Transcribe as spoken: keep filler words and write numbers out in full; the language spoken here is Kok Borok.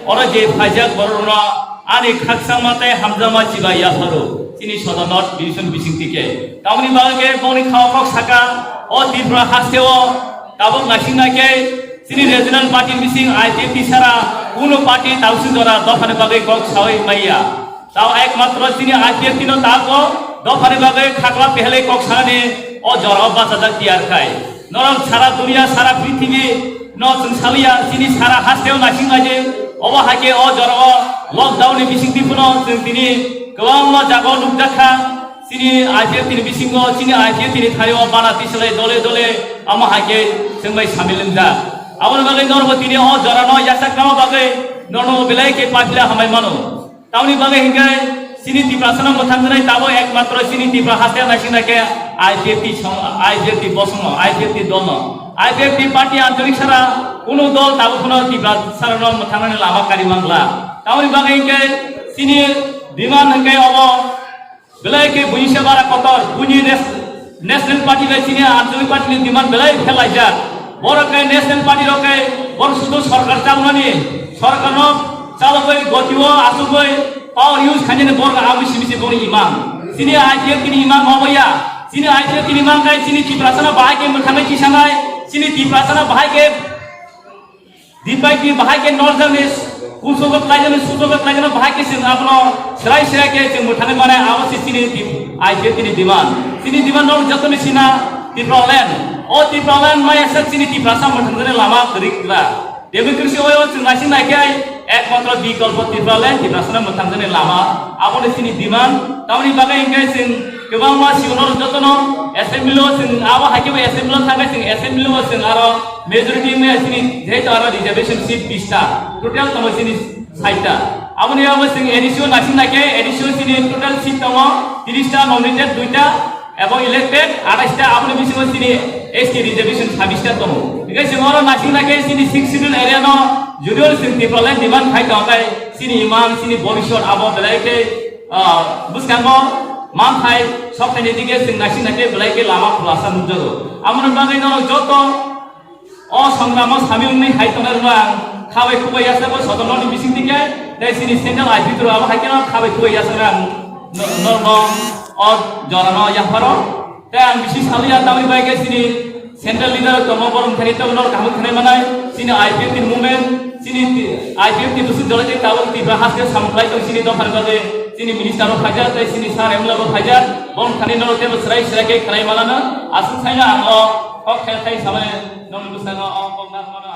Oro je phaijak borokno ani khakchangma tei hamjakma chibai yapharo chini Sodor North Division bising tike. Tamoni bagwi khe bongni khao kok saka o Tripura hasteo tabuk naisingna khe chini regional party bising I P F T sara kuno party tausung jora dophani bagwi kok sawi maya. Tao ekmatro chini I P F T no tago dophani bagwi khakla pehle kok sanani o jorao bachajak tiyar khai. Norok sara duniya, sara prithibi no chwng saliya, chini sara hasteo naising laje. Obo haikhe o jorao lockdown ni bisingtwi phano chwng tini kwbangma jagao nukjakha. Chini I P F T ni bisingo, chini I P F T ni thario bana tisalai dole dole amo haikhe chwng bai samil wngjak. Aboni bagwi norokbo tini o jorano yachaknama bagwi norokno belai khe paphila hambai mano. Tamoni bagwi hinkhe chini Tiprasano mwthangjaknai tabuk ekmatro chini Tipra haste naisingna khe I P F T song, I P F T bosongno, I P F T dolno, I P F T party ancholik sara kunu dol tabuk phano Tiprasarano mwthangnani lama kari mangla. Tamoni bagwi hinkhe chini demand hinkhe obo belai khe buini se bara kotor, buini res-, National Party bai chini Anchalik Party ni demand belai phelaijak. Borok khe National Party rok khe borok sudu sorkar chalnani, sorkar no chalogwi gotio asugwi power use khainani borok aboni simi se borok imang. Chini I P F T ni imang obo ya. Chini I P F T ni imang khe chini Tiprasano bahai khe mwthangwi kisanai, chini Tiprasano bahai khe Dipai di bahai khe norjakni kulsogo khlaijakni, sujogo khlaijakni bahai khe chwng abono swrai swrai khe chwng mwthangwi manai, abo se chini di-, I P F T ni demand. Chini demand rok jotoni sina Tipraland. O Tipraland maya sak chini Tiprasa mwthangjakni lama kwrwi kwra. Democracy o chwng naising nai khe ekmatro bikolpo Tipraland, Tiprasano mwthangjakni lama. Abono chini demand. Tamoni bagwi hinkhe chwng kwbangma sigon rok jotono assembly o chwng abo hai khe bo assembly o thangkhe chwng assembly o chwng aro majority wngya chini, jehetu aro reservation seat bista, total tongo chini sait ta. Aboni abo chwng A D C o naising nai khe A D C o chini total seat tongo tris ta, nominated dui ta, ebong elected athais ta, aboni bisingo chini S T reservation sabis ta tongo. Hinkhe chwng oro naising nai khe chini six schedule area no jodi o chwng Tipraland demand khai tong khe chini imang, chini bobisot abo belai khe, ah, bwskango manthai sokhaini dige chwng naising nai khe belai khe lama khulasa nukjago. Aboni bagwi norok joto o songramo samil wngwi hai tongnai rwno ang khabai khukbai yachago Sodor North ni bising tike, tei chini central I P T rok abo hai kheno khabai khukbai yachaknai ang no-, norokno o jorano yapharo. Tei ang bisi saliya tamni bai khe chini central leader tongo, borok thani tongo, norok kaham khnai manai, chini I P F T ni movement, chini I P F T ni bwswk dole tei tabuk Tripura haste samung khlai tong chini dophani bagwi, chini minister rok phaijak tei chini sir M L A bo phaijak, borok thani norok teibo chwrai chwrai khe khnai manano, aswk saino ang o kok khe khai samani norokni bwskango o kok narwkmano.